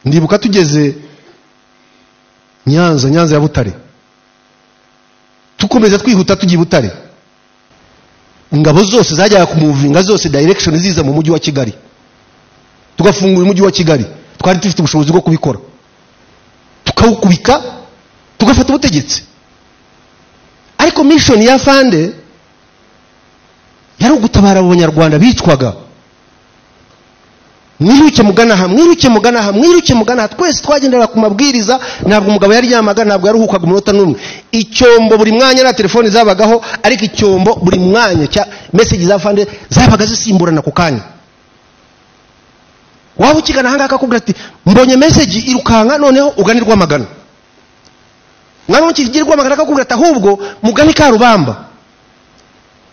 Ndibuka tugeze Nyanza, Nyanza ya Butare, tukomeza twihuta tugiye Butare, ingabo zose zajyaga kumuvinga zose direction ziza mu mujyi wa Kigali, tugafungura umujyi wa Kigali. Twari dufite ubushobozi bwo kubikora, tukawukubika, tugafata ubutegetsi. Ariko mission ya Fande yari ugutabara abo banyarwanda bicwaga. Mwiruke mugana aha, mwiruke mugana aha, mwiruke mugana aha. Twese twagenderaga ku mabwiriza, ntabwo umugabo yaryamaga, ntabwo yaruhukaga umunota n'umwe. Icyombo buri mwanya, na telefoni zabagaho, ariko icyombo buri mwanya cya message za Fande zabaga zisimburana ku kanya. Waba ukigana aha ngaha akakubwira ati mbonye message, irukanka noneho ugane Rwamagana. Mwana ukigira Rwamagana akakubwira ati ahubwo mugane Karubamba.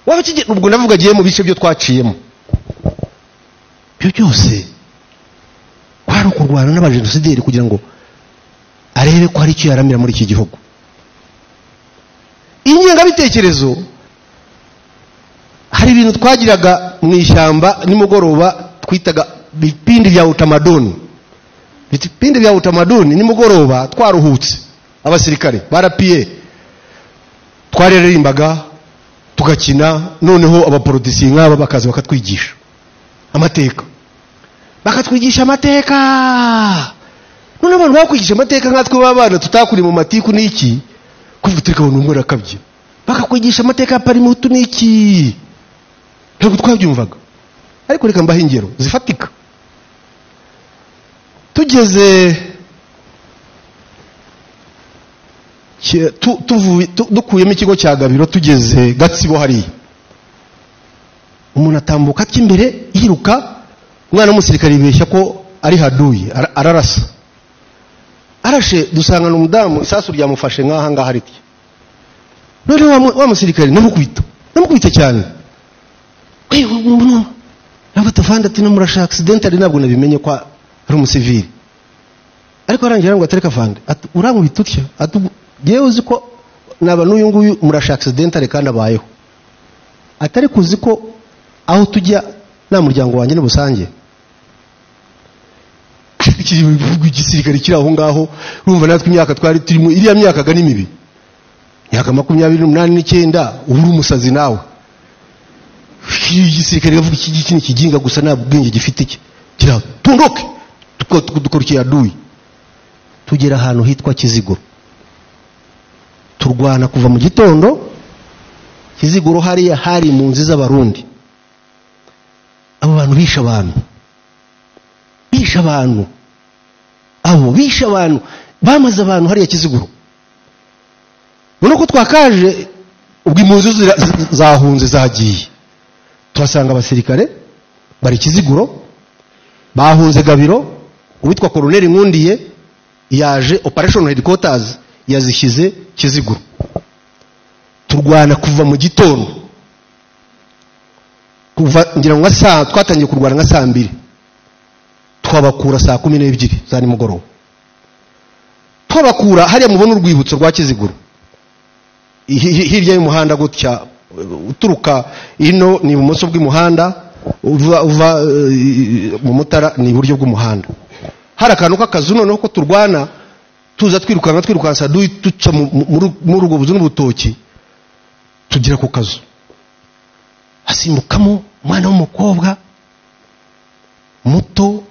Waba ukigira, ubwo ndavuga agiye mu bice byo twaciyemo. Ibyo byose kwari ukurwana n'abajenosideri kugira ngo arebe ko hari icyo yaramira muri iki gihugu. Ingengabitekerezo, hari ibintu twagiraga mu ishyamba nimugoroba twitaga bipindi bya utamaduni. Bipindi bya utamaduni nimugoroba twaruhutse, abasirikare barapiye, twararirimbaga tugakina, noneho abapolitisi nk'aba bakaza bakatwigisha amateka, bakatwigisha amateka. None abantu bakwigisha amateka nkatwe b'abana tutakuri mu matiku n'iki, kuvuga turi kabona umwe arakabye, bakakwigisha amateka ya Parimutu n'iki, ntabwo twabyumvaga. Ariko reka mbahe ingero zifatika. Tugeze dukuyemo ikigo cya Gabiro, tugeze Gatsibo hariya, umuntu atambuka atya imbere yiruka, umwana w'umusirikare yibeshya ko ari haduyi, ararasa. Arashe dusangana umudamu, isasu ryamufashe nk'aha ngaha ritya. None wa musirikare namukubita, namukubita cyane. Nabwo afande ati no murashaka accident, ari ntabwo nabimenye ko ari umusivili. Ariko arangira ngo atereka afande, ati urankubita utya, ati yewe uzi ko naba n'uyu nguyu murashaka accident kandi abayeho. Atari kuzi ko aho tujya nta muryango wanjye n'ubusange. Igisirikare kiri aho ngaho, urumva natwe imyaka twari turimo, iriya myaka ga ni mibi, imyaka 28 n'icyenda, ubu uri umusazi nawe. Igisirikare bavuga iki ngiki ni ikiginga gusa, nta bwenge gifite iki, kiri tundoke dukora aduyi. Tugera ahantu hitwa Kiziguro, turwana kuva mu gitondo. Kiziguro hariya hari mu nzi z'Abarundi. Abo bantu bishe abantu, bishe abantu, abo bishe abantu, bamaze abantu hariya Kiziguro. None ko twakaje ubwo impunzi zahunze zagiye, tuhasanga abasirikare bari Kiziguro bahunze Gabiro. Uwitwa Colonel Nkundiye yaje operation headquarters yazishyize Kiziguro. Turwana kuva mu gitondo, kuva ngira ngo saa twatangiye kurwana nka saa 2, twabakura saa 12 za nimugoroba. Twabakura hariya mubona urwibutso rwa Kiziguro, hirya y'umuhanda gutya, uturuka ino ni ibumoso bw'umuhanda, uva mu Mutara ni iburyo bw'umuhanda. Hari akantu k'akazu noneho ko turwana, tuza twirukanka twirukansa duca muri ubwo buzu n'ubutoki, tugera ku kazu, hasimbukamo umwana w'umukobwa muto,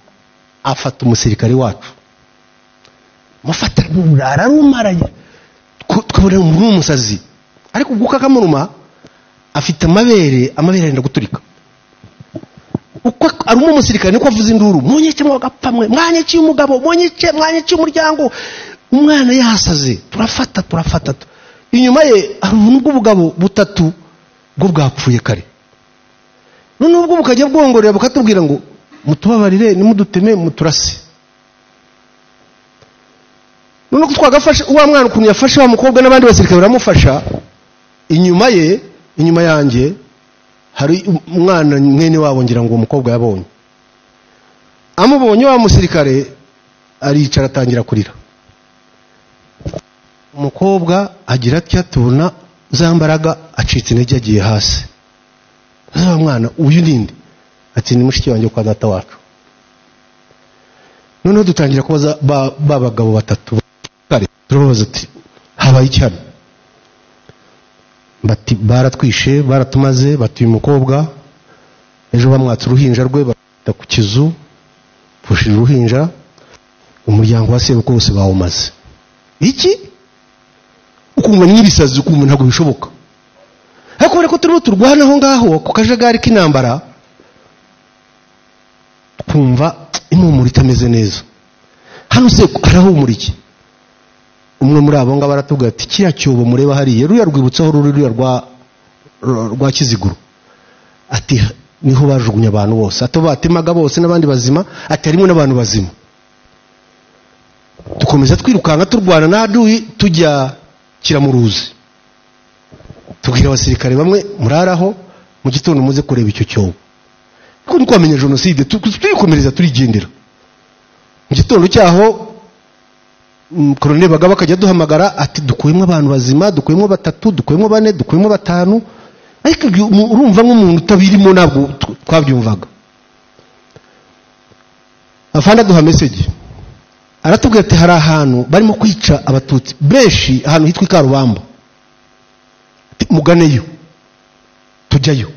afata umusirikare wacu, mufata ararumaranye, tukabona umusazi. Ariko ubwo kakamuruma afite amabere, amabere arenda guturika. Uko aruma umusirikare niko avuza induru, munyike mwagapfa mwe, mwanyike umugabo, munyike, mwanyike umuryango. Umwana yasaze, turafata turafata. Inyuma ye hari ubuntu bw'ubugabo butatu bwo bwapfuye kare. None ubwo bukajya bwongorera bukatubwira ngo mutubabarire nimuduteme muturase. None ko twagafashe wa mwana ukuntu yafashe wa mukobwa n'abandi basirikare baramufasha, inyuma ye, inyuma yanjye hari umwana mwene wabo ngira ngo umukobwa yabonye. Amubonye wa musirikare aricara atangira kurira. Umukobwa agira atya, tubona za mbaraga acitse intege agiye hasi. Wa mwana uyu ninde? Ati ni mushiki wanjye kwa data wacu. Noneho dutangira kubaza ba bagabo batatu kare, turababaza ati habaye iki hano? Bati baratwishe, baratumaze, batuye umukobwa ejo bamwatse uruhinja rwe bata ku kizu, pfushije uruhinja, umuryango wa sebukwe wose bawumaze. Iki ukumva n'ibisazi, ukumva ntabwo bishoboka. Ariko kubera ko turimo turwana aho ngaho ku kajagari k'intambara, twumva impumuro itameze neza. Hano se harahumura iki? Umwe muri abo ngabo aratubwira ati kiriya cyobo mureba hariya, ruriya rwibutso aho ruri, ruriya rwa Kiziguro, ati niho bajugunya abantu bose, ato batemaga bose n'abandi bazima, ati harimo n'abantu bazima. Dukomeza twirukanka turwana na adui tujya Kiramuruzi, tubwira abasirikare bamwe muraraho mu gitondo muze kureba icyo cyobo. Kuko twamenye jenoside tuyikomereza turigendera. Mu gitondo cyaho Colonel Bagaba akajya duhamagara ati dukuyemo abantu bazima, dukuyemo batatu, dukuyemo bane, dukuyemo batanu. Ariko urumva nk'umuntu utabirimo ntabwo twabyumvaga. Afande duha message aratubwira ati hari ahantu barimo kwica abatutsi benshi, ahantu hitwa Ikarubamba, muganeyo. Tujyayo.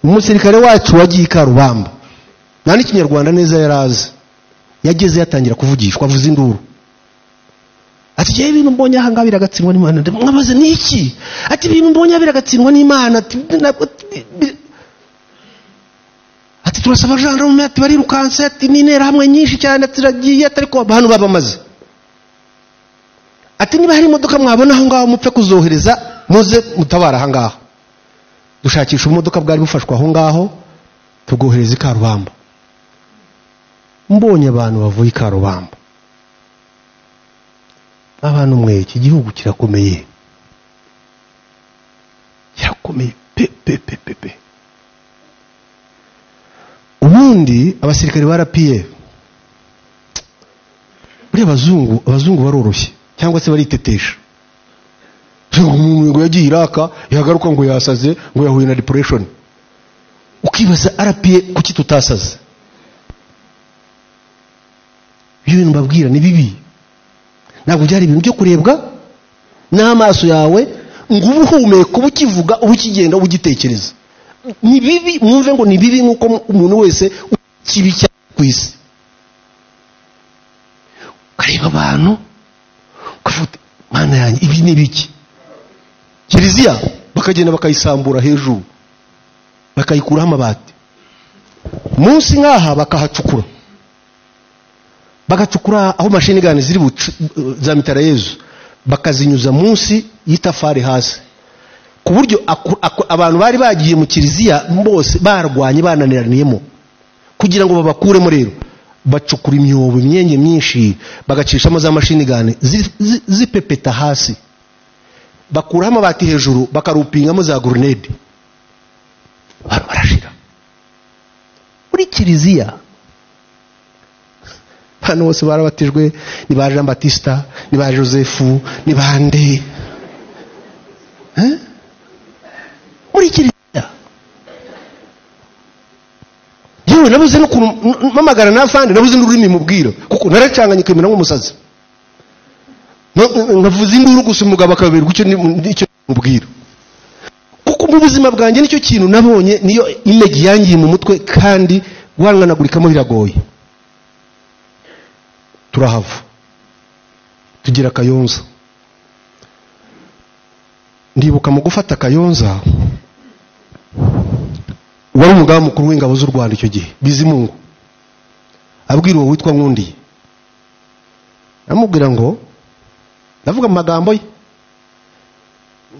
Umusirikare wacu wagiye Ikarubamba nta n'ikinyarwanda neza yarazi, yageze yatangira kuvugishwa, avuza induru ati je ibintu mbonye aha ngaha biragatsindwa n'Imana. Mwabaze niki? Ati ibintu mbonye biragatsindwa n'Imana. Ati turasaba gendarme, ati barirukanse, ati n'intera hamwe nyinshi cyane, ati ragiye, ariko abantu babamaze. Ati niba hari imodoka mwabona aho ngaho mupfe kuzohereza muze mutabara aha ngaho. Dushakisha imodoka bwari bufashwa aho ngaho, tugohereza Ikarubamba. Mbonye abantu bavuye Ikarubamba, abantu mwe iki gihugu kirakomeye, kirakomeye pe pe pe pe pe. Ubundi abasirikare ba RPF buriya abazungu baroroshye cyangwa se baritetesha. Umuntu ngo yagiye Iraka yagaruka ngo yasaze, ngo yahuye na depression. Ukibaza RPF kuki tutasaze? Ibyo bintu mbabwira ni bibi, ntabwo byari ibintu byo kurebwa n'amaso yawe ngo ube uhumeka, ube ukivuga, ube ukigenda, ube ugitekereza. Ni bibi, mwumve ngo ni bibi nk'uko umuntu wese kibi ku isi. Ukareba abantu ukavuga Mana yanjye ibi ni biki? Kiliziya bakagenda bakayisambura hejuru, bakayikuraho amabati, munsi nk'aha bakahacukura, bagacukura aho mashini gani ziri za mitarayezu, bakazinyuza munsi y'itafari hasi, ku buryo abantu bari bagiye mu kiliziya bose barwanye bananiraniyemo kugira ngo babakuremo. Rero bacukura imyobo, imyenge myinshi, bagacishamo za mashini gani zipepeta hasi, bakuraho amabati hejuru, bakarupingamo za grenade, abantu barashira muri kiliziya. Hano bose barabatijwe, ni ba Jean Baptista, ni ba Joseph, ni bande muri kiliziya. Yewe nabuze no kumamagara na afande, nabuze n'ururimi mubwira, kuko naracanganye kwemera nk'umusazi. Navuze induru gusa umugabo akaberwa icyo mubwira, kuko mu buzima bwanjye nicyo kintu nabonye, niyo image yangiye mu mutwe, kandi guhanganagurikamo biragoye. Turahava tugira Kayonza. Ndibuka mu gufata Kayonza, wari umugaba mukuru w'ingabo z'u Rwanda icyo gihe, Bizimungu, abwira uwo witwa Nkundiye, amubwira ngo, ndavuga amagambo ye,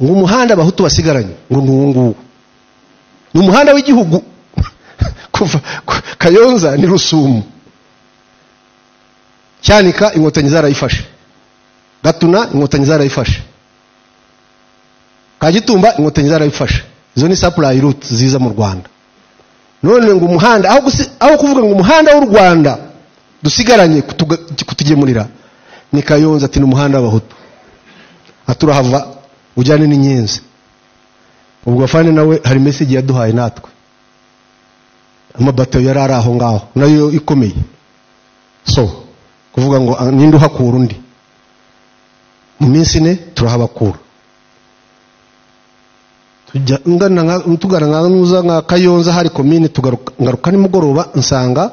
ngo umuhanda abahutu basigaranye ngo ni uwo nguwo, ni umuhanda w'igihugu kuva Kayonza ni Rusumo, Cyanika inkotanyi zarayifashe, Gatuna inkotanyi zarayifashe, Kagitumba inkotanyi zarayifashe. Izo ni supply route ziza mu Rwanda. None ngo umuhanda aho kuvuga ngo umuhanda w'u Rwanda dusigaranye kutugemurira ni Kayonza, ati ni umuhanda w'abahutu, aturahava ujyane n'inyenzi. Ubwo afande nawe hari message yaduhaye natwe, amabato yari ari aho ngaho nayo ikomeye. So kuvuga ngo ninde uhakura undi, mu minsi ine turahabakura. Tujya ngana tugana nka nuza nka Kayonza hari komine, tugaruka ngaruka nimugoroba nsanga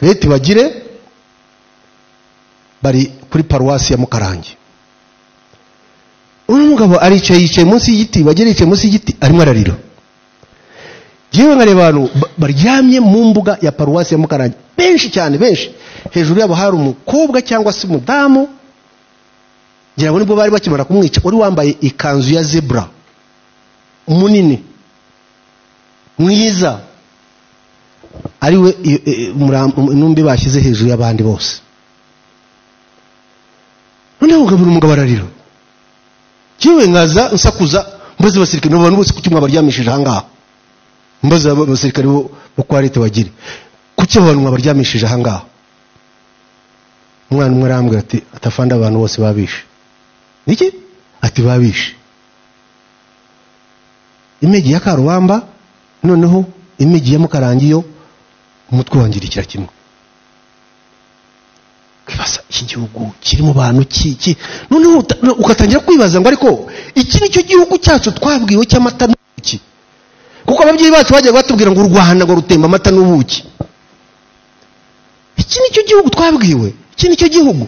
leta bagire bari kuri paruwasi ya Mukarange. Uyu mugabo aricaye, yicaye munsi y'igiti, bagire yicaye munsi y'igiti arimo ararira. Yewe nkareba abantu baryamye mu mbuga ya paruwasi ya Mukarange benshi cyane, benshi. Hejuru yabo hari umukobwa cyangwa se umudamu, ngira ngo nibwo bari bakimara kumwica, wari wambaye ikanzu ya zebra munini mwiza, ariwe intumbi bashyize hejuru y'abandi bose. Noneho umugabo ararira. Yewe nkaza nsakuza mbaze abasirikare n'abantu bose, kuki mwabaryamishije aha ngaha? Mbaze abasirikare bo kwa leta bagire, kuki abantu mwabaryamishije aha ngaha? Umwana umwe arambwira ati atafanda abantu bose babishe. Niki? Ati babishe. Imigi ya Karubamba, noneho imigi ya Mukarangiyo, umutwe wangirikira kimwe. Kwibaza iki gihugu kiri mu bantu ki, noneho ukatangira kwibaza ngo ariko iki nicyo gihugu cyacu twabwiwe cy'amata n'ubuki? Kuko ababyeyi bacu bajyaga batubwira ngo u Rwanda ngo rutemba amata n'ubuki. Iki nicyo gihugu twabwiwe, iki nicyo gihugu.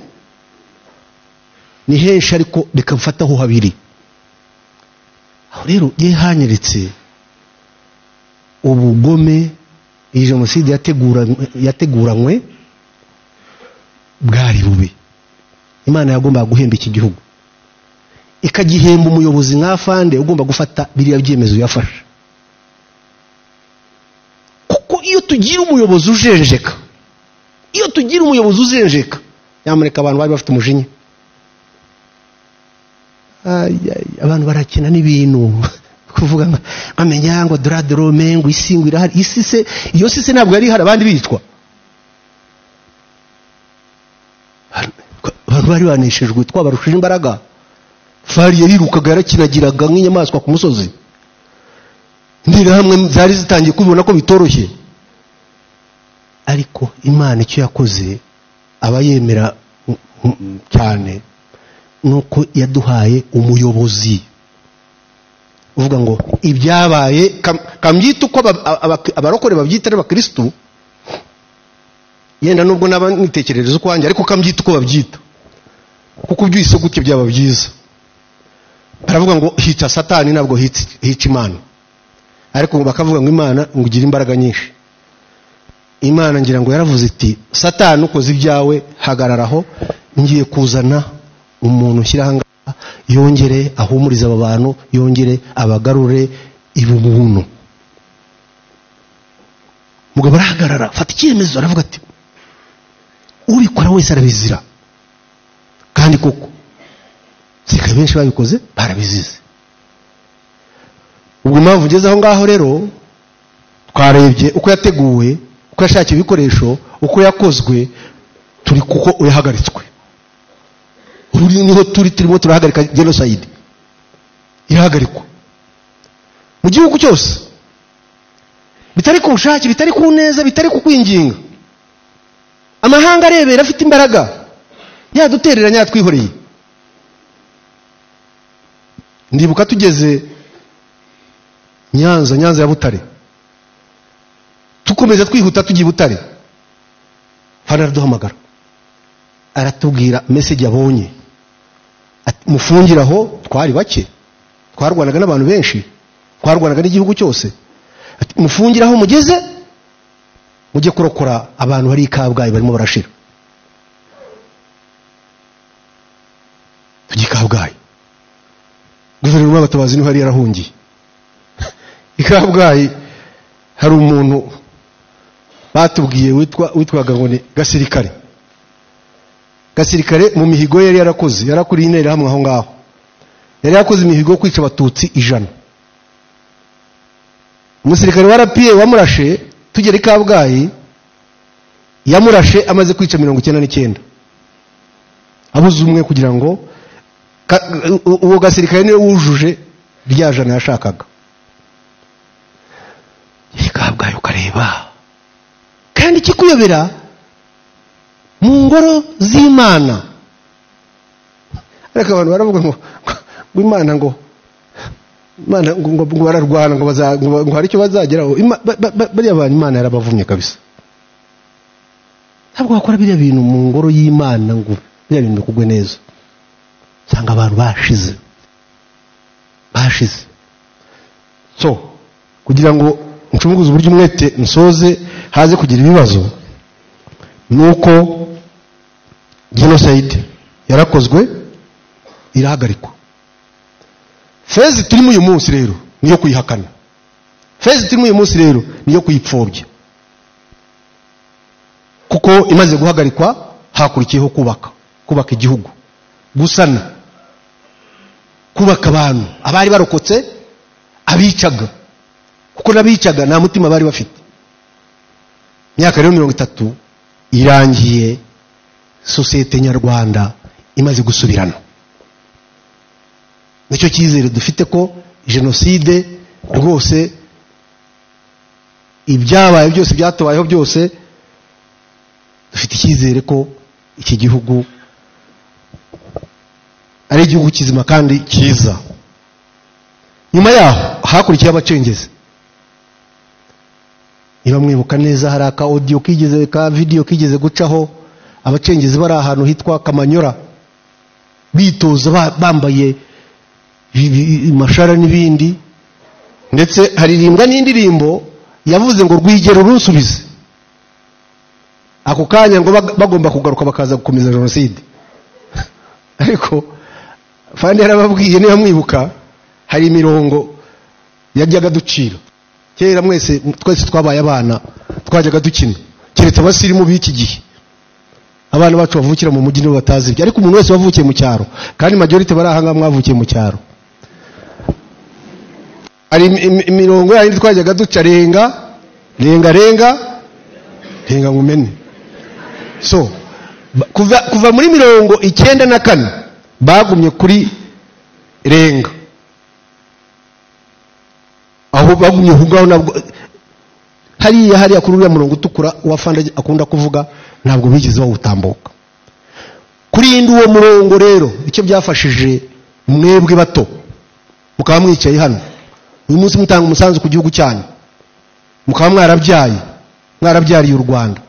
Ni henshi ariko reka mfataho habiri. Aho rero yehanyeretse ubugome iyi jenoside yateguranywe bwari bubi. Imana yagombaga guhemba iki gihugu, ikagihemba umuyobozi nka Afande ugomba gufata biriya byemezo yafashe. Kuko iyo tugira umuyobozi ujenjeka, iyo tugira umuyobozi uzenjeka, nyamuneka abantu bari bafite umujinya. Abantu barakina n'ibintu kuvuga nkamenya ngo dradrome ngo isi ngo irahari. Isi se, iyo si se ntabwo yari ihari abandi bicwa. Abantu bari baneshejwe, twabarushije imbaraga. Fari yarirukaga yarakinagiraga nk'inyamaswa ku musozi. Interahamwe zari zitangiye kubibona ko bitoroshye. Ariko Imana icyo yakoze aba yemera cyane nuko yaduhaye umuyobozi uvuga ngo ibyabaye kambyita uko abarokore babyita ari abakristu, yenda nubwo naba nitekerereza uko wanjye, ariko kambyita uko babyita, kuko ubyise gutyo byaba byiza. Baravuga ngo hica Satani ntabwo hica Imana, ariko bakavuga ngo Imana ngo igira imbaraga nyinshi. Imana ngira ngo yaravuze iti Satani ukoze ibyawe hagararaho, ngiye kuzana umuntu ushyira aha ngaha yongere ahumurize aba bantu, yongere abagarure ibubuntu. Mugabo arahagarara afata icyemezo, aravuga ati ubikora wese arabizira. Kandi koko sirikare benshi babikoze barabizize. Ubwo impamvu ngeze aho ngaho rero, twarebye uko yateguwe, uko yashakiye ibikoresho, uko yakozwe, turi kuko uyahagaritswe. Uri niho turi turimo turahagarika genocide. Irahagarikwa mu gihugu cyose, bitari ku bushake, bitari ku neza, bitari ku kwinginga. Amahanga arebera afite imbaraga yadutereranya, yatwihoreye. Ndibuka tugeze Nyanza, Nyanza ya Butare, tukomeza twihuta tugiye Butare, Fana araduhamagara aratubwira message yabonye, mufungiraho. Twari bake, twarwanaga n'abantu benshi, twarwanaga n'igihugu cyose. Mufungiraho mugeze mujye kurokora abantu bari i Kabgayi barimo barashira. Tujye i Kabgayi, guverinoma y'abatabazi niho yari yarahungiye. I Kabgayi hari umuntu batubwiye witwaga ngo ni Gasirikare. Gasirikare mu mihigo yari yarakoze, yarakuriye intera hamwe aho ngaho, yari yakoze imihigo yo kwica abatutsi 100. Umusirikare wa RPA wamurashe tugera i Kabgayi, yamurashe amaze kwica 99, abuze umwe kugira ngo uwo gasirikare niwe wujuje rya jana yashakaga. I Kabgayi ukareba, kandi ikikuyobera Mu ngoro z'Imana. Ariko abantu baravuga ngo Imana ngo Imana ngo bararwana ngo ngo hari icyo bazageraho. Bariya bantu Imana yarabavumye kabisa. Ntabwo wakora biriya bintu mu ngoro y'Imana ngo biriya bintu bikugwe neza. Usanga abantu bashize. Bashize. So, kugira ngo ncunguze uburyo umwete nsoze haze kugira ibibazo, nuko genocide yarakozwe irahagarikwa. Phase turimo uyu munsi rero niyo kuyihakana. Phase turimo uyu munsi rero niyo kuyipfobya. Kuko imaze guhagarikwa hakurikiyeho kubaka, kubaka igihugu, gusana, kubaka abantu abari barokotse abicaga, kuko nabicaga nta mutima bari bafite. Imyaka rero 30 irangiye sosiyete nyarwanda imaze gusubirana. Nicyo cyizere dufite ko genocide rwose ibyabaye byose byatubayeho byose, dufite icyizere ko iki gihugu ari igihugu kizima kandi cyiza. Nyuma yaho hakurikiye abacengezi. Niba mwibuka neza hari aka audio kigeze, ka video kigeze gucaho, abacengezi bari ahantu hitwa Kamanyora bitoza bambaye mashara n'ibindi, ndetse haririmbwa n'indirimbo yavuze ngo rwigero runsubize. Ako kanya ngo bagomba kugaruka bakaza gukomeza genocide. Ariko Fandi yarababwiye, niba mwibuka hari imirongo yajyaga ducira kera, mwese twese twabaye abana twajyaga dukina, keretse abasirimu b'iki gihe abana bacu bavukira mu mujyi nibo batazi ibyo, ariko umuntu wese wavukiye mu cyaro, kandi majority bari aha ngaha mwavukiye mu cyaro, hari imirongo yindi twajyaga duca, renga renga renga renga ngumene. So kuva muri 94 bagumye kuri renga, aho bagumye aho nabwo hariya kuri uriya murongo utukura uwafanda akunda kuvuga, ntabwo bigeze bawutambuka. Kurinda uwo murongo rero icyo byafashije mwebwe bato mukaba mwicaye hano uyu munsi mutanga umusanzu ku gihugu cyanyu, mukaba mwarabyaye mwarabyariye u Rwanda,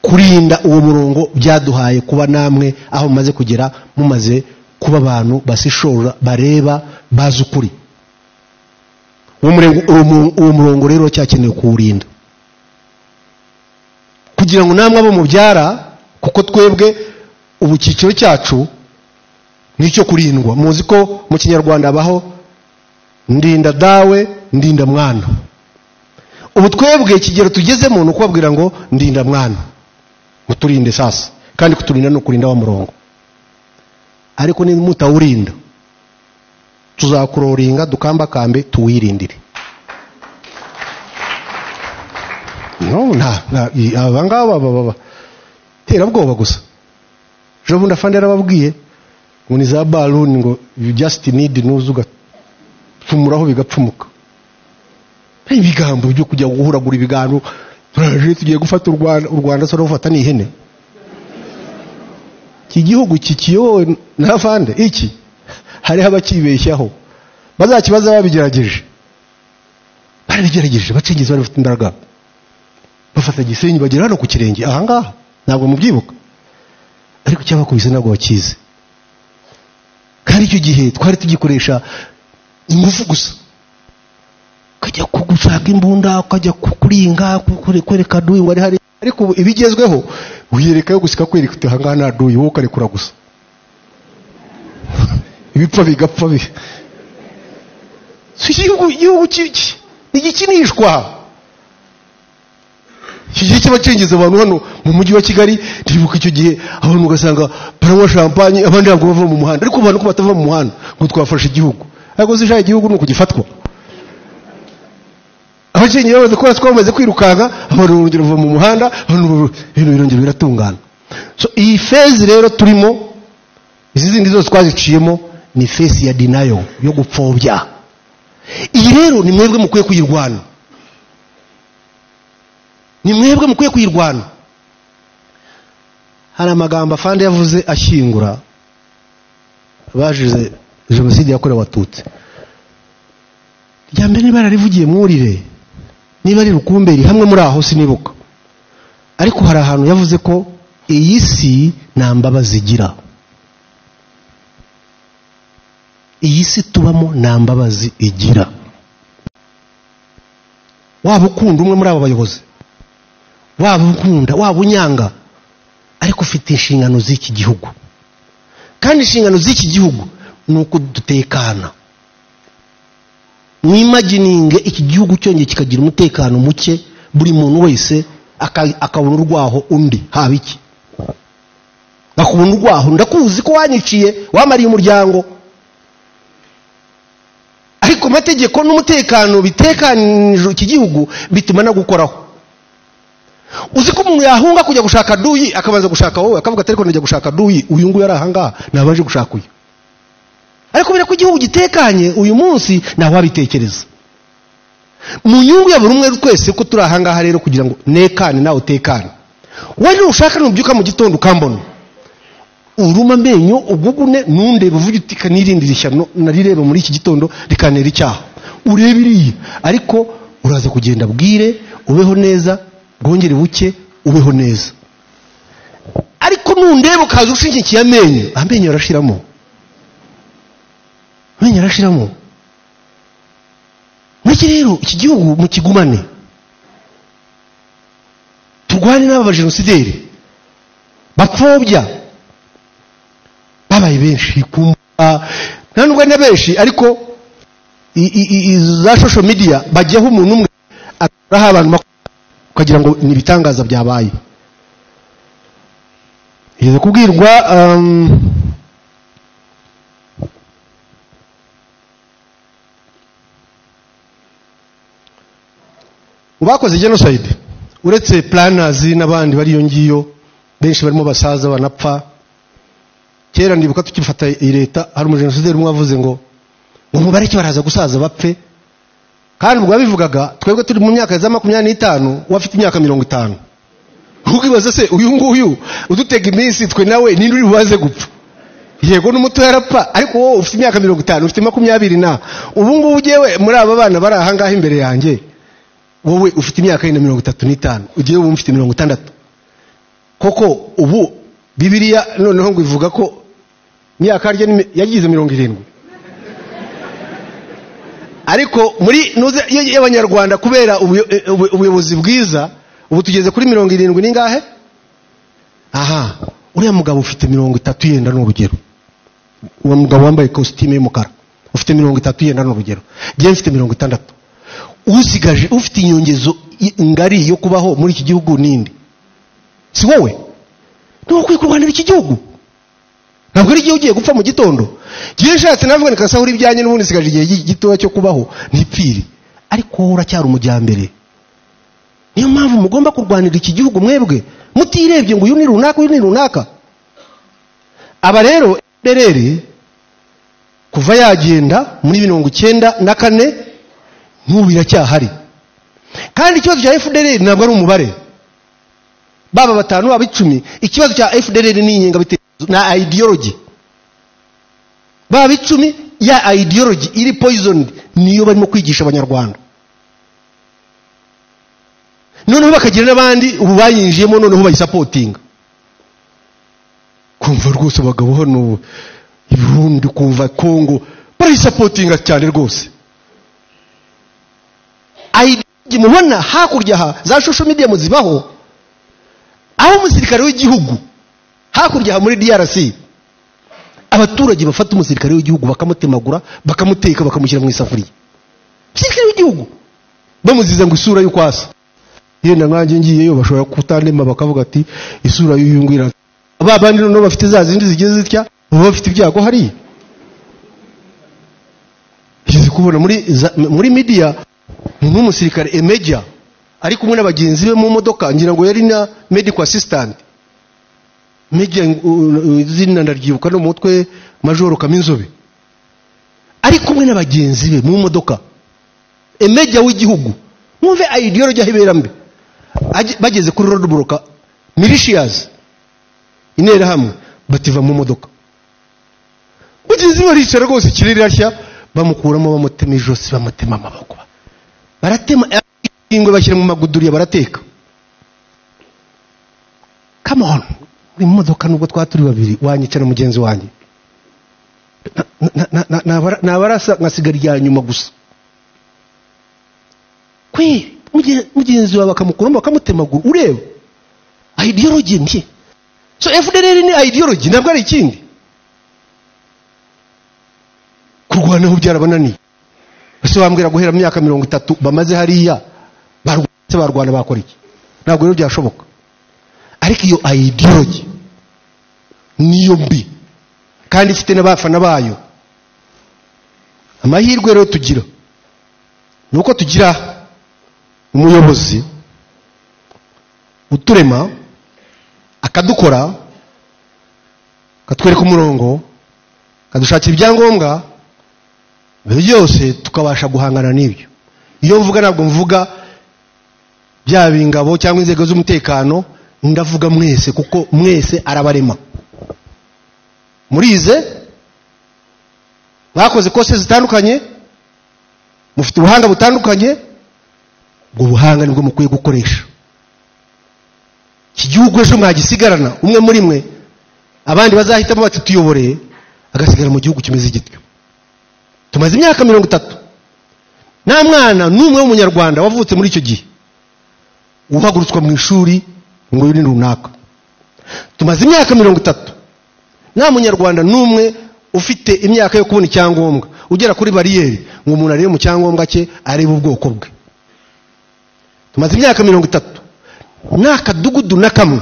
kurinda uwo murongo byaduhaye kuba namwe aho mumaze kugera, mumaze kuba abantu basishora bareba bazi ukuri. Uwo murongo rero cyakenewe kuwurinda kugira ngo namwe abo mubyara, kuko twebwe ubu cyiciro cyacu nicyo kurindwa. Muzi ko mu Kinyarwanda abaho ndinda dawe ndinda mwana. Ubu twebwe ikigero tugezemo ni ukubabwira ngo ndinda mwana, muturinde sasa, kandi kuturinda no kurinda wa murongo. Ariko ni mutawurinda tuzakuroringa dukambakambe tuwirindire. No na aba ngaba baba terabwoba gusa. Ejo bundi afande yarababwiye ngo ni za balloon, ngo you just need nuzuga pfumuraho bigapfumuka. Ibigambo byo kujya guhuragura ibiganiro, turaje tugiye gufata u Rwanda, u Rwanda so rufata ni ihene. Iki gihugu kikiyowe na afande iki hariho abakibeshyaho bazakibaza babigerageje, barabigerageje bacengezi bari bafite imbaraga, bafata Gisenyi bagera hano ku kirenge aha ngaha, ntabwo mubyibuka, ariko cyabakubise ntabwo bakizi. Kandi icyo gihe twari tugikoresha ingufu gusa, ukajya gushaka imbunda, ukajya kuringa, kwereka duyi ngo ari hari, ariko ibigezweho uyereka yo gusika kwereka uti aha ngaha nta duyi, wowe ukarekura gusa ibipfa bigapfa. Igihugu ntigikinishwa. Iki gihe cy'abacengezi abantu hano mu mujyi wa Kigali, ndibuka icyo gihe abantu ugasanga baranywa champagne, abandi ntabwo bava mu muhanda, ariko abantu ko batava mu muhanda ngo twafashe igihugu. Ariko se igihugu ni ukugifatwa. Abacengezi bamaze kuba twamaze kwirukanka, abantu barongera bava mu muhanda, abantu ibintu birongera biratungana. So iyi phase rero turimo, izi zindi zose twaziciyemo, ni phase ya denial, yo gupfobya. Iyi rero ni mwebwe mukwiye kuyirwana. Ni mwebwe mukwiye kuyirwana. Hari amagambo afande yavuze ashyingura bajize jenoside yakorewe Abatutsi. Rya mbere niba yararivugiye mwurire, niba ari Rukumberi, hamwe muri aho sinibuka, ariko hari ahantu yavuze ko iyi si nta mbabazi igira. Iyi si tubamo nta mbabazi igira. Waba ukunda umwe muri abo bayobozi, waba ukunda, waba unyanga, ariko ufite inshingano z'iki gihugu. Kandi inshingano z'iki gihugu ni uko dutekana. Mwimagininge iki gihugu cyongeye kikagira umutekano muke, buri muntu wese akabona urwaho undi, haba iki akabona urwaho. Ndakuzi ko wanyiciye, wamariye umuryango, ariko amategeko n'umutekano bitekanije iki gihugu bituma nagukoraho. Uzi ko umuntu yahunga kujya gushaka duyi, akabanza gushaka wowe, akavuga ati ariko njya gushaka duyi, uyu nguyu ari ahangaha, nabaje gushaka uyu. Ariko kubera ko igihugu gitekanye uyu munsi ntawe wabitekereza. Mu nyungu ya buri umwe twese ko turi ahangaha rero kugira ngo nekane nawe utekane. Wowe nushaka nubyuka mu gitondo ukambona, uruma amenyo ugugune, nundebe uvuge uti kanirindira ishyano narireba muri iki gitondo rikanera icyaha, urebe iriya, ariko uraza kugenda bwire ubeho neza, bwongere buke ubeho neza. Ariko nundebe ukaza ushingikiye amenyo, amenyo arashiramo, amenyo arashiramo. Muri rero iki gihugu mukigumane, turwane n'aba bajenosideri bapfobya babaye benshi, nta nubwo ari na benshi, ariko za social media bajyaho umuntu umwe akuraho abantu ukagira ngo ni ibitangaza byabaye. Yigeze kubwirwa bakoze genocide, uretse planners n'abandi bari iyo ngiyo benshi barimo basaza banapfa. Kera ndibuka tukifata iyi leta hari umujenosideri umwe wavuze ngo mubareke baraza gusaza bapfe. Kandi ubwo babivugaga twebwe turi mu myaka ya 25, wafite imyaka 50. Ukibaza se uyu nguyu udutega iminsi twe nawe ninde uri bubaze gupfa? Yego n'umuto yarapfa, ariko wowe ufite imyaka 50, ufite 20 na ubu ngubu ugewe muri aba bana bari aha ngaha imbere yanjye, wowe ufite imyaka 35, ugiye ubu mfite 60. Koko ubu Bibiliya noneho ngo ivuga ko imyaka yagize 70. Ariko muri nuze y'abanyarwanda kubera ubuyobozi bwiza ubu tugeze kuri 70 ningahe? Aha, uriya mugabo ufite 30 yenda n'urugero. Uwo mugabo wambaye costume y'umukara ufite 30 yenda n'urugero. Giye mfite 60. Usigaje ufite inyongezo ngari yo kubaho muri iki gihugu ninde? Si wowe? Ntukwiye kurwanira iki gihugu. Ntabwo ari igihe ugiye gupfa mu gitondo. Giye nshatse navuga nikasahura ibyanjye n'ubundi sigaje igihe gitoya cyo kubaho ntipfire. Ariko wowe uracyari umujyambere. Niyo mpamvu mugomba kurwanira iki gihugu mwebwe mutirebye ngo uyu ni runaka uyu ni runaka. Aba rero FDLR kuva yagenda muri 94 n'ubu iracyahari. Kandi ikibazo cya FDLR ntabwo ari umubare, baba batanu baba 10. Ikibazo cya FDLR ni ingengabitekerezo na ideology. Baba 10 ya ideology iri poisoned niyo barimo kwigisha abanyarwanda. Noneho bakagira n'abandi ubu bayinjiyemo noneho bayisapotinga. Kumva rwose abagabo hano i Burundi, kumva Kongo barayisapotinga cyane rwose. Ideology mubona hakurya ha za social media muzibaho, aho umusirikare w'igihugu hakurya ha muri DRC abaturage bafata umusirikare w'igihugu bakamutemagura, bakamuteka, bakamushyira mu isafuriya. Umusirikare w'igihugu bamuziza ngo isura y'ukwasa. Yenda nkanjye ngiyeyo bashobora kutandema bakavuga ati isura y'uyu nguyu. Aba bandi noneho bafite za zindi zigeze zitya, baba bafite ibyago hariya. Ngize kubona muri media nk'umusirikare emeja ari kumwe n'abagenzi be mu modoka, ngira ngo yari na medical assistant. Meja izina ndaryibuka no mutwe, Majoro Kaminzobe, ari kumwe n'abagenzi be mu modoka. Emeja w'igihugu, mwumve ideology ahibera mbi. Bageze kuri roadblock, militias Interahamwe bativa mu modoka, mugenzi we aricara rwose, ikirere irashya, bamukuramo, bamutema ijosi, bamutema amaboko, baratema ingwe, bashyira mu maguduriya, barateka. Come on, uri mu modoka, nubwo twaba turi babiri, wanyica na mugenzi wanjye, nabarasa nkasigara irya nyuma gusa. Kwe mugenzi wawe bakamukuramo, bakamutemagura, ureba ideology mbi. So FDLR ni ideology, ntabwo ari ikindi. Kurwanaho byarabananiye. Ese wambwira guhera mu myaka 30 bamaze hariya barwatse, barwana bakora iki? Ntabwo rero byashoboka. Ariko iyo ideology niyo mbi, kandi ifite n'abafana bayo. Amahirwe rero tugira nuko tugira umuyobozi uturema, akadukora, akatwereka umurongo, akadushakira ibyangombwa byose, tukabasha guhangana n'ibyo. Iyo mvuga ntabwo mvuga byaba ingabo cyangwa inzego z'umutekano, ndavuga mwese, kuko mwese arabarema. Murize, mwakoze kose zitandukanye, mufite ubuhanga butandukanye, ubwo buhanga nibwo mukwiye gukoresha. Iki gihugu ejo mwagisigarana umwe muri mwe, abandi bazahitamo bati tuyoboreye, agasigara mu gihugu kimeze gityo. Tumaze imyaka 30 nta mwana n'umwe w'umunyarwanda wavutse muri icyo gihe uhagurutswa mu ishuri ngo uyu ni runaka. Tumaze imyaka 30 nta munyarwanda n'umwe ufite imyaka yo kubona icyangombwa ugera kuri bariyeri ngo umuntu arebe mu cyangombwa cye, arebe ubwoko bwe. Tumaze imyaka 30 nta kadugudu na kamwe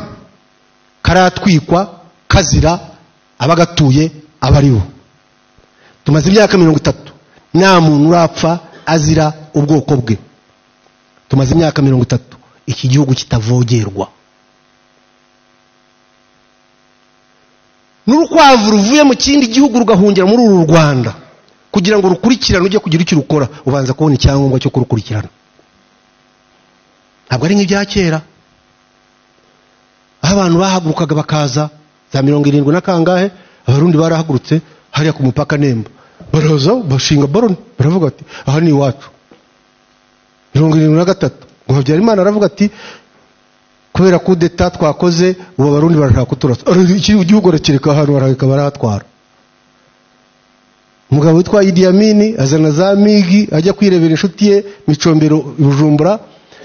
karatwikwa kazira abagatuye abaribo. Tumaze imyaka 30 nta muntu urapfa azira ubwoko bwe. Tumaze imyaka 30 iki gihugu kitavogerwa. N'urukwavu ruvuye mu kindi gihugu rugahungira muri uru Rwanda kugira ngo rukurikirane, ujye kugira icyo rukora ubanza kubona icyangombwa cyo kurukurikirana. Ntabwo ari nk'ibya kera aho abantu bahagurukaga bakaza za 70 na kangahe, abarundi barahagurutse hariya ku mupaka Nemba, baraza bashinga baroni, baravuga ati aha ni iwacu. 73 ngo Habyarimana aravuga ati kubera coup d'etat twakoze ubu abarundi barashaka kuturasa, igihugu arakireka ahantu baraheka barahatwara. Umugabo witwa Idi Amin azana za migi ajya kwirebera inshuti ye Micombero Bujumbura,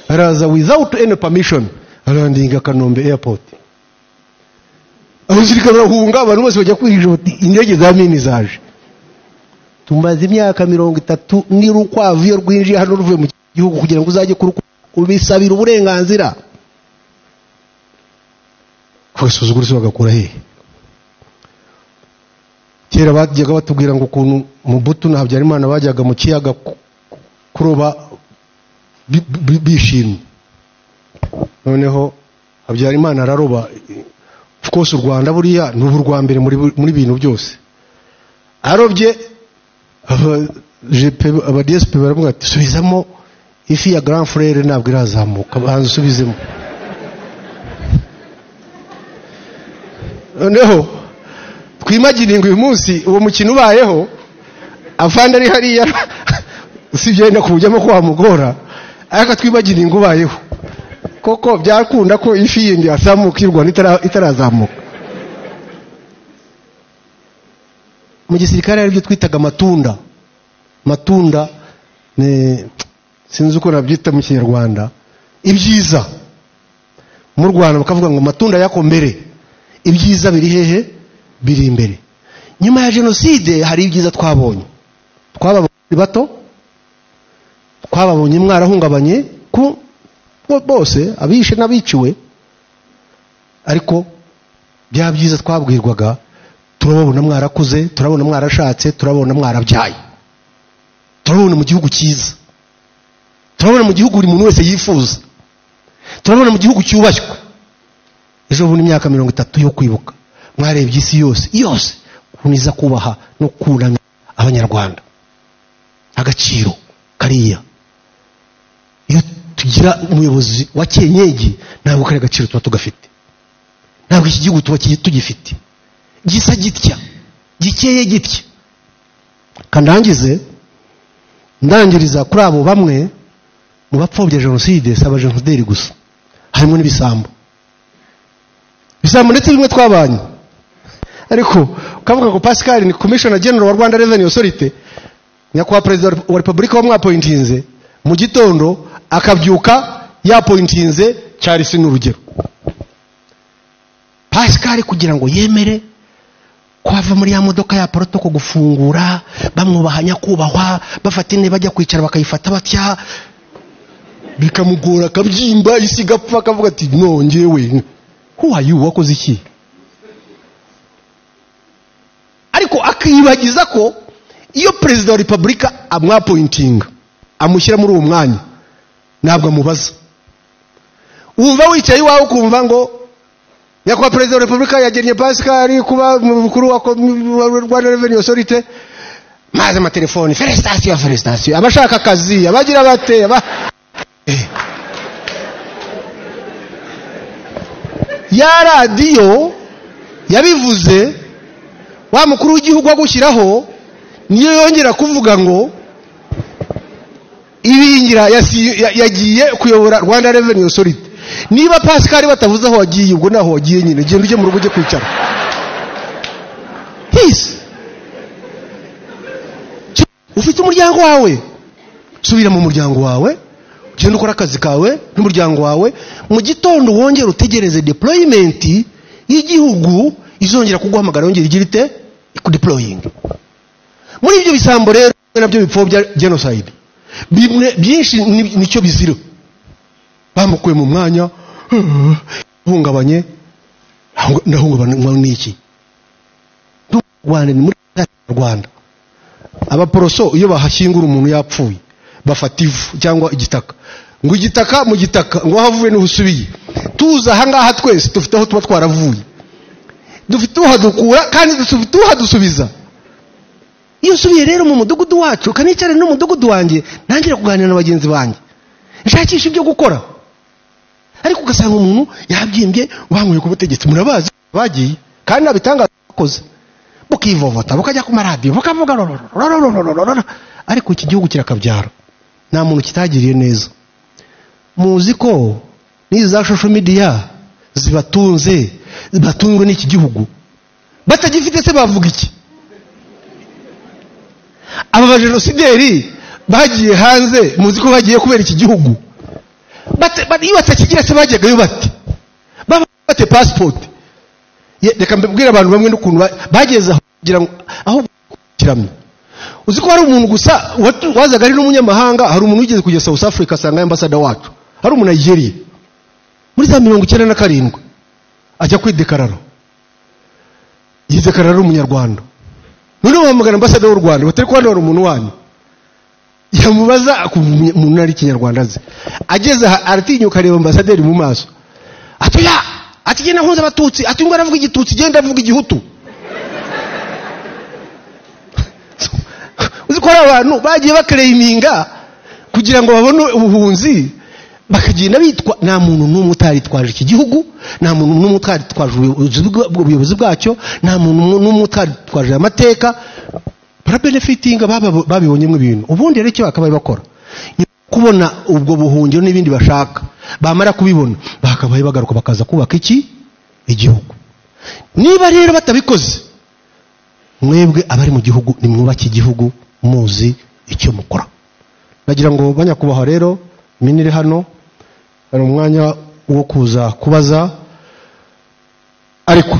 araza without any permission, arandinga Kanombe airport. Abasirikare barahunga, abantu bose bajya kwihisha bati indege za mini zaje. Tumaze imyaka 30 n'urukwavu iyo rwinjiye hano ruvuye mu gihugu kugira ngo uzajye kubisabira uburenganzira. Kwesuzugura se bagakura hehe? Kera bajyaga batubwira ngo ukuntu Mobutu na Habyarimana bajyaga mu kiyaga kuroba bishimye. Noneho Habyarimana araroba. Of course u Rwanda buriya ni urwa mbere muri bintu byose. Arobye aba DSP baravuga ati subizamo ifi ya grand frère ntabwo irazamuka, banza usubizemo. Noneho twimagine ngo uyu munsi uwo mukino ubayeho, afande ari hariya usibye no kubujyamo ko wamugora, ariko twimagine ngo ubayeho koko byakunda ko ifi yindi yazamuka y'u Rwanda itarazamuka. Mu gisirikare hari ibyo twitaga amatunda. Matunda ni sinzi uko nabyita mu Kinyarwanda, ibyiza. Mu Rwanda bakavuga ngo matunda yako mbere, ibyiza biri hehe? Biri imbere. Nyuma ya jenoside hari ibyiza twabonye. Twababonye bato, twababonye mwarahungabanye ku bose, abishe n'abiciwe, ariko bya byiza twabwirwaga turababona mwarakuze, turabona mwarashatse, turabona mwarabyaye, turabona mu gihugu cyiza, turabona mu gihugu buri muntu wese yifuza, turabona mu gihugu cyubashywe. Ejo bundi imyaka 30 yo kwibuka, mwarebye isi yose yose kuniza kubaha no kunamira abanyarwanda, agaciro kariya. Iyo tugira umuyobozi wa kenyegi ntabwo kari agaciro tuba tugafite. Ntabwo iki gihugu tuba tugifite gisa gitya, gikeye gitya. Kandangize ndangiriza kuri abo bamwe mu bapfobya jenoside, si abajenosideri gusa, harimo n'ibisambo. Ibisambo ndetse bimwe twabanye, ariko ukavuga ngo Pascal ni Commissioner General wa Rwanda Revenue Authority, nyakubahwa Perezida wa Repubulika wamwapointinze mu gitondo akabyuka yapointinze Charles n'urugero. Pascal kugira ngo yemere ko ava muri ya modoka ya protocol gufungura, bamwubaha nyakubahwa, bafata intebe bajya kwicara bakayifata batya, bikamugora akabyimba isi igapfa, akavuga ati no njyewe who are you, wakoze iki? Ariko akibagiza ko iyo Perezida wa Repubulika amwapointinga amushyira muri uwo mwanya ntabwo amubaza. Wumva wicaye iwawe ukumva ngo nyakubahwa Perezida wa Repubulika yagennye Pascal kuba mukuru wa Rwanda Revenue Authority, maze amatelefoni felicitation felicitation, abashaka akazi abagira bate ya radiyo yabivuze, wa mukuru w'igihugu agushyiraho niyo yongera kuvuga ngo Ibingira yagiye kuyobora Rwanda Revenue Authority. Niba Pascal batavuze aho wagiye, ubwo naho wagiye nyine, genda ujye mu rugo ujye kwicara. Peace. Ufite umuryango wawe, subira mu muryango wawe, ugende ukora akazi kawe n'umuryango wawe. Mu gitondo wongere utegereze deployment y'igihugu izongera kuguhamagara, yongera igira ite ikudeploying. Muri ibyo bisambo rero nabyo bipfobya genocide, bimwe byinshi nicyo bizira. Bamukuye mu mwanya hungabanye, ndahungabanywa n'iki? Rwanda ni muri Rwanda. Abaporoso iyo bahashyingura umuntu yapfuye bafata ivu cyangwa igitaka, ngo igitaka mu gitaka, ngo ahavuye niho usubiye. Tuza aha ngaha twese dufite aho tuba twaravuye, dufite uhadukura kandi dufite uhadusubiza. Iyo usubiye rero mu mudugudu wacu, ukanicara n'umudugudu wanjye, ntangira kuganira na bagenzi banjye, nshakisha ibyo gukora. Ariko ugasanga umuntu yabyimbye, bankuye ku butegetsi, murabazi bagiye kandi nabitangaza bakoze, bukivovota bukajya ku maradiyo bukavuga, ariko iki gihugu kirakabyara, nta muntu kitagiriye neza. Muzi ko n'izi za social media zibatunze, batunzwe n'iki gihugu, batagifite se bavuga iki? Aba bajenosideri bagiye hanze, muzi ko bagiye kubera iki gihugu, iyo batakigira se bajyagayo bate? Bate passport? Reka mbibwire abantu bamwe n'ukuntu bageze aho kugira ngo aho kiramye. Uzi ko hari umuntu gusa wazaga ari n'umunyamahanga, hari umuntu wigeze kujya South Africa asanga ambassador wacu, hari umu Nigeria muri za 97 ajya kwidekarara, yidekarara ari umunyarwanda. None bahamagara ambassador w'u Rwanda batari kwandura umuntu wanyu, yamubaza umuntu ari kinyarwanda azi, ageze aratinyuka areba ambassadeur mu maso, ati ya ati genda nkunze abatutsi, ati ngo aravuga igitutsi, genda avuga igihutu. Uzi ko abantu bagiye bakereyiminga kugira ngo babone ubuhunzi, bakagenda bitwa. Nta muntu n'umwe utaritwaje iki gihugu, nta muntu n'umwe utaritwaje ubuyobozi bwacyo, nta muntu n'umwe utaritwaje amateka. Barabenefitinga, babibonyemo ibintu. Ubundi rero icyo bakabaye bakora, kubona ubwo buhungiro n'ibindi bashaka, bamara kubibona bakabaye bagaruka bakaza kubaka iki igihugu. Niba rero batabikoze, mwebwe abari mu gihugu nimwubake igihugu muzi icyo mukora. Nagira ngo banyakubahwa rero minire hano, hari umwanya wo kuza kubaza, ariko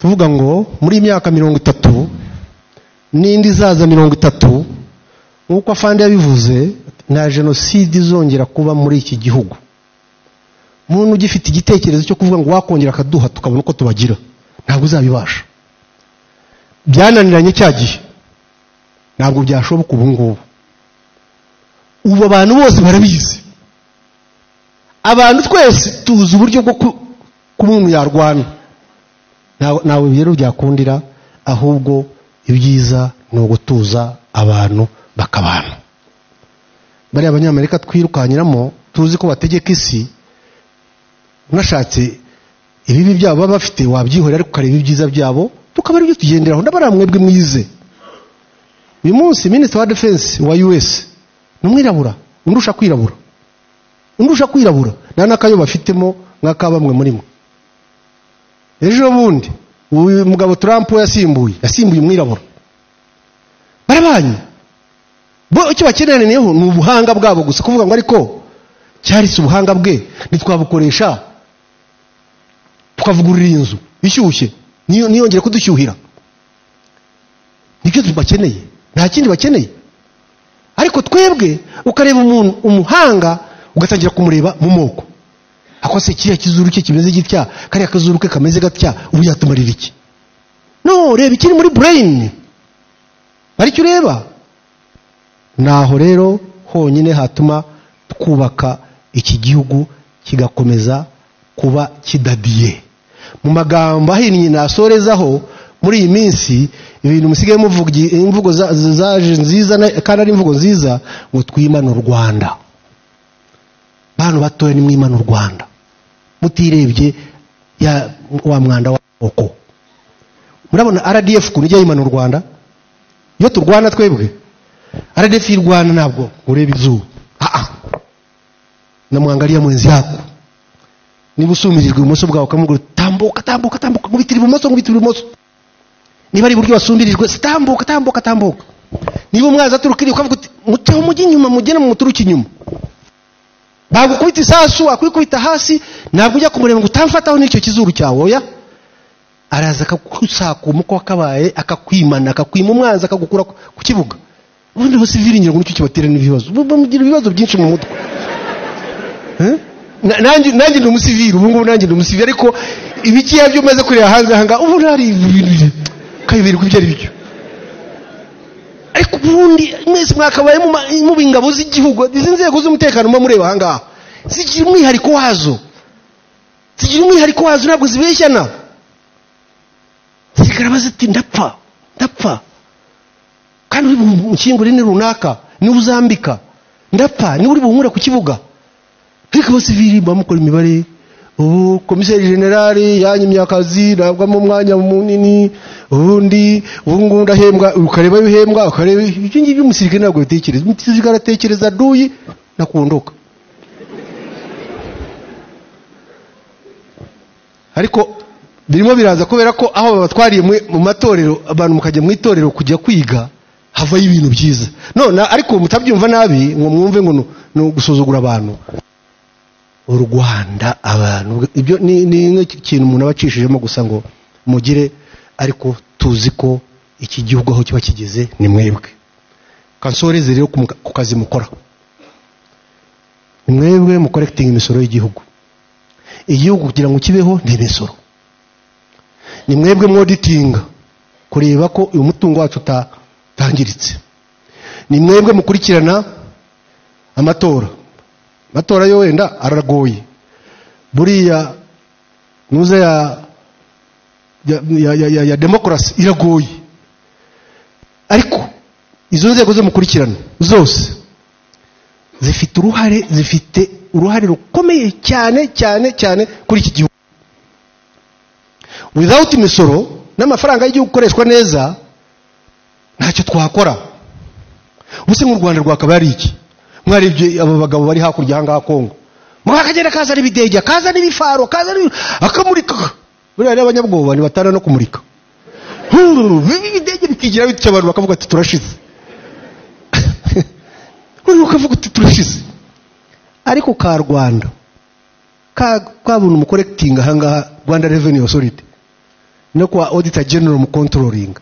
tuvuga ngo muri imyaka 30 n'indi zaza 30, nkuko afande yabivuze, nta jenoside izongera kuba muri iki gihugu. Umuntu ugifite igitekerezo cyo kuvuga ngo wakongera akaduha tukabona uko tubagira, ntabwo uzabibasha. Byananiranye cya gihe, ntabwo byashoboka ubu ngubu. Ubu abantu bose barabizi, abantu twese tuzi uburyo bwo kumuntu yarwana, ntawe rero byakundira. Ahubwo ibyiza ni ugutuza abantu bakabana. Bariya abanyamerika twirukanyiramo tuzi ko bategeka isi, unashatse Ibibi byabo baba bafite wabyihorera, ariko ukareba ibyiza byabo tukaba aribyo tugenderaho. Ndabara mwebwe mwize. Uyu munsi Minister wa Defense wa US ni umwirabura, undusha kwirabura. Undusha kwirabura. Nta nakayo bafitemo nk'aka bamwe muri mwe. Ejo bundi uyu mugabo Trump yasimbuye umwirabura. Barabanye. Bo icyo bakeneyeho ni ubuhanga bwabo gusa, kuvuga ngo ariko cyari ubuhanga bwe nitwabukoresha tukavugurura inzu ishyushye niyongere kudushyuhira. Nibyo tubakeneye, nta kindi bakeneye. Ariko twebwe ukareba umuntu umuhanga ugatangira kumureba mu moko. Akose kiriya kizuru cye kimeze gitya, kariya kazuru ke kameze gatya, ubu yatumarira iki? No, reba ikiri muri brain. Aricyo ureba. Naho rero honyine hatuma twubaka iki gihugu kigakomeza kuba kidadiye. Mu magambo ahinnye nasorezaho, muri iyi minsi ibintu musigaye muvuga imvugo zaje nziza kandi ari imvugo nziza, ngo twimane u Rwanda. Bantu batoya ni mwimane u Rwanda, mutirebye ya wa mwanda wa oko. Murabona RDF kuntu ijya yimana u Rwanda? Iyo turwana twebwe RDF y'u Rwanda ntabwo ureba izuba. Namwangalia mwenzi yako. Niba usumirijwe ibumoso bwawe ukamubwira tambuka tambuka tambuka, nkubitira ibumoso nkubitira ibumoso. Niba ari iburyo wasumbirijwe, tambuka tambuka tambuka. Niba umwaza aturukiriye ukavuga uti muteho mujye inyuma, mugene mumuturuke inyuma. Bagukubita isasu akwikubita hasi, ntabwo ujya kumureba ngo utamfataho n'icyo kizuru cyawe, oya. Araza akakusakuma uko akabaye, akakwimana, akakwima umwanzi, akagukura ku kibuga. Ubundi bose viringira ngo nicyo kibatera n'ibibazo. Bamugira ibibazo byinshi mu mutwe. Nanjye ndi umusivili, ubu ngubu nanjye ndi umusivili, ariko ibikiya byo umaze kureba hanze hanga ubu ntari ibintu kayiberwa ibyo ari byo. Ariko ubundi mwese mwakabaye mu bingabo z'igihugu, izi nzego z'umutekano muba mureba hanga zigira umwihariko wazo. Zigira umwihariko wazo, ntabwo zibeshyana. Zigara ziti ndapfa, ndapfa. Kandi uri mu ni runaka, ni uzambika. Ndapfa, ni uri bunkure ku kibuga. Ariko abasivili bamukora imibare, ubu komiseri generali yanyimye akazi, ntabwo mu mwanya munini, ubundi ubu ngubu ndahembwa, ukareba ibihembwa, ukareba ibyo ngibyo umusirikare ntabwo bitekereza. Umusirikare aratekereza duyi nakundoka. Ariko birimo biraza kubera ko aho babatwariye mu matorero, abantu mukajya mu itorero kujya kwiga, havayo ibintu byiza. None ariko mutabyumva nabi ngo mwumve ngo no gusuzugura abantu. U Rwanda abantu ibyo ni ikintu umuntu abacishijemo gusa ngo mugire, ariko tuzi ko iki gihugu aho kiba kigeze ni mwebwe. Kansoreze rero ku kazi mukora. Ni mwebwe mu collecting imisoro y'igihugu. Igihugu kugira ngo kibeho ni imisoro. Ni mwebwe mwoditinga kureba ko uyu mutungo wacu utangiritse. Ni mwebwe mukurikirana amatora. Amatora yo wenda aragoye. Buriya nuza ya democracy iragoye. Ariko izo nzego zo mukurikirana zose zifite uruhare rukomeye cyane cyane cyane kuri iki gihugu. Without imisoro n'amafaranga y'igihugu gukoreshwa neza ntacyo twakora. Ubuse mu Rwanda rwakaba ari iki? Mwaribye aba bagabo bari hakurya hanga Kongo. Mwakagenda kaza ari bidejya, kaza n'ibifaro, kaza akamurika. Buriya rero abanyabwoba ni batana no kumurika. Bidejya bikigira bityo abantu bakavuga ati turashize. Uri ukavuga ati turashize. Ariko ka Rwanda ka buntu mu collecting hanga Rwanda Revenue Authority no kwa Auditor General mu controlling.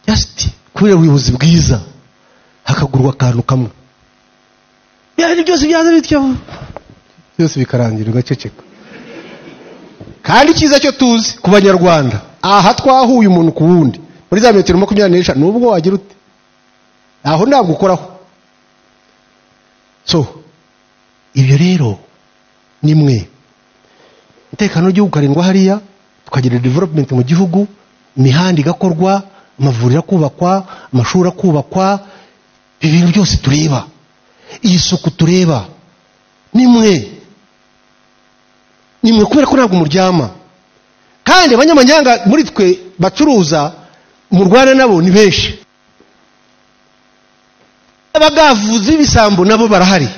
Just kubera ubuyobozi bwiza hakagurwa akantu kamwe. Byari byose byaza bityo byose bikarangira ugaceceka. Kandi cyiza cyo tuzi ku banyarwanda, aha twahuye umuntu ku wundi muri za metero 25 nubwo wagira ute aho ntabwo ukoraho. So ibyo rero ni mwe umutekano w'igihugu ukarindwa hariya, tukagira development mu gihugu, imihanda igakorwa, amavuriro akubakwa, amashuri akubakwa, ibintu byose tureba, iyi suku tureba ni mwe. Nimwe kubera ko ntabwo muryama. Kandi abanyamanyanga muri twe bacuruza murwana nabo ni benshi. Abagavuzi ibisambo nabo barahari.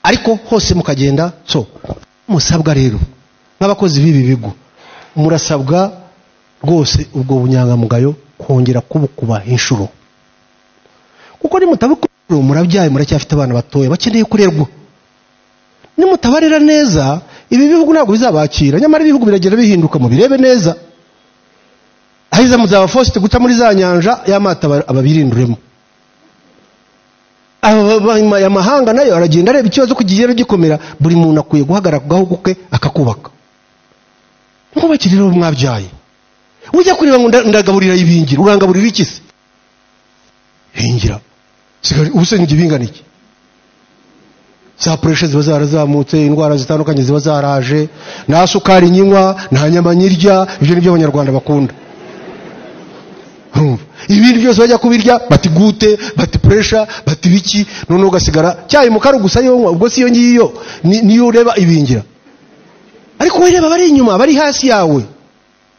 Ariko hose mukagenda so musabwa rero nk'abakozi b'ibi bigo murasabwa rwose ubwo bunyangamugayo kongera kubukuba inshuro. Kuko nimutabukora murabyaye muracyafite abana batoya bakeneye kurerwa. Nimutabarera neza ibi bihugu ntabwo bizabakira. Nyamara ibihugu biragenda bihinduka, mubirebe neza. Ahiza muzaba forced guca muri za nyanja y'amata ababirinduremo. Aya mahanga nayo aragenda areba ikibazo ko kigera gikomera, buri muntu akwiye guhagarara ku gahugu ke akakubaka. Mwubakire rero mwabyaye. Ujya kureba ngo ndagaburira ibingira, urangaburira iki se? Hingira. Ubuse njye bingana iki? Za pressure ziba zarazamutse, indwara zitandukanye ziba zaraje, nta sukari nyinywa, nta nyama nyirya, ibyo nibyo abanyarwanda bakunda. Ibindi byose bajya kubirya bati gute, bati pressure, bati biki, none ugasigara cyayi mukaru gusa yonywa, ubwo si yo ngiyo niyo ureba ibingira. Ariko wereba bari inyuma, bari hasi yawe,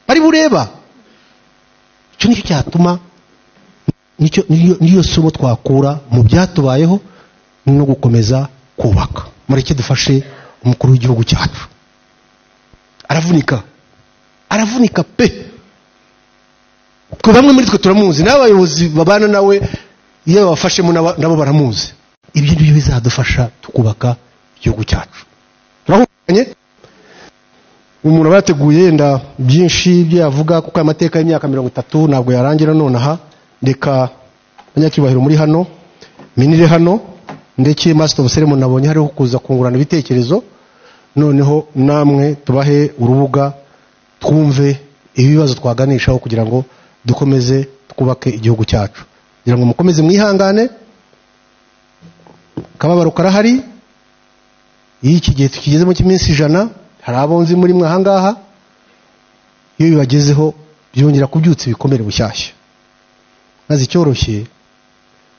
bari bureba. Icyo nicyo cyatuma, nicyo niyo somo twakura mu byatubayeho no gukomeza kubaka. Mureke dufashe umukuru w'igihugu cyacu. Aravunika. Aravunika pe. Twe bamwe muri twe turamuzi, n'abayobozi babana nawe iyo babafashemo nabo baramuzi. Ibyo nibyo bizadufasha tukubaka igihugu cyacu. Turahunganye. Umuntu aba yateguye yenda byinshi ibyo yavuga, kuko amateka y'imyaka 30 ntabwo yarangira nonaha. Reka abanyacyubahiro muri hano, minire hano, ndetse Master of Ceremony nabonye hariho kuza kungurana ibitekerezo, noneho namwe tubahe urubuga twumve ibibazo twaganishaho kugira ngo dukomeze twubake igihugu cyacu. Kugira ngo mukomeze mwihangane, kababaro karahari. Iyo iki gihe tukigezemo cy'iminsi 100, hari abonzi muri mwe ahangaha, iyo bibagezeho byongera kubyutsa ibikomere bushyashya. Maze icyoroshye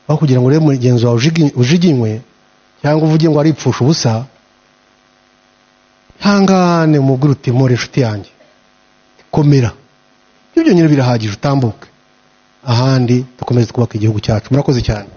aho kugira ngo urebe mugenzi wawe ujiginywe cyangwa uvuge ngo aripfusha ubusa, hangane umubwire uti mpore inshuti yanjye, komera. Ibyo byonyine birahagije, utambuke ahandi dukomeze twubaka igihugu cyacu. Murakoze cyane.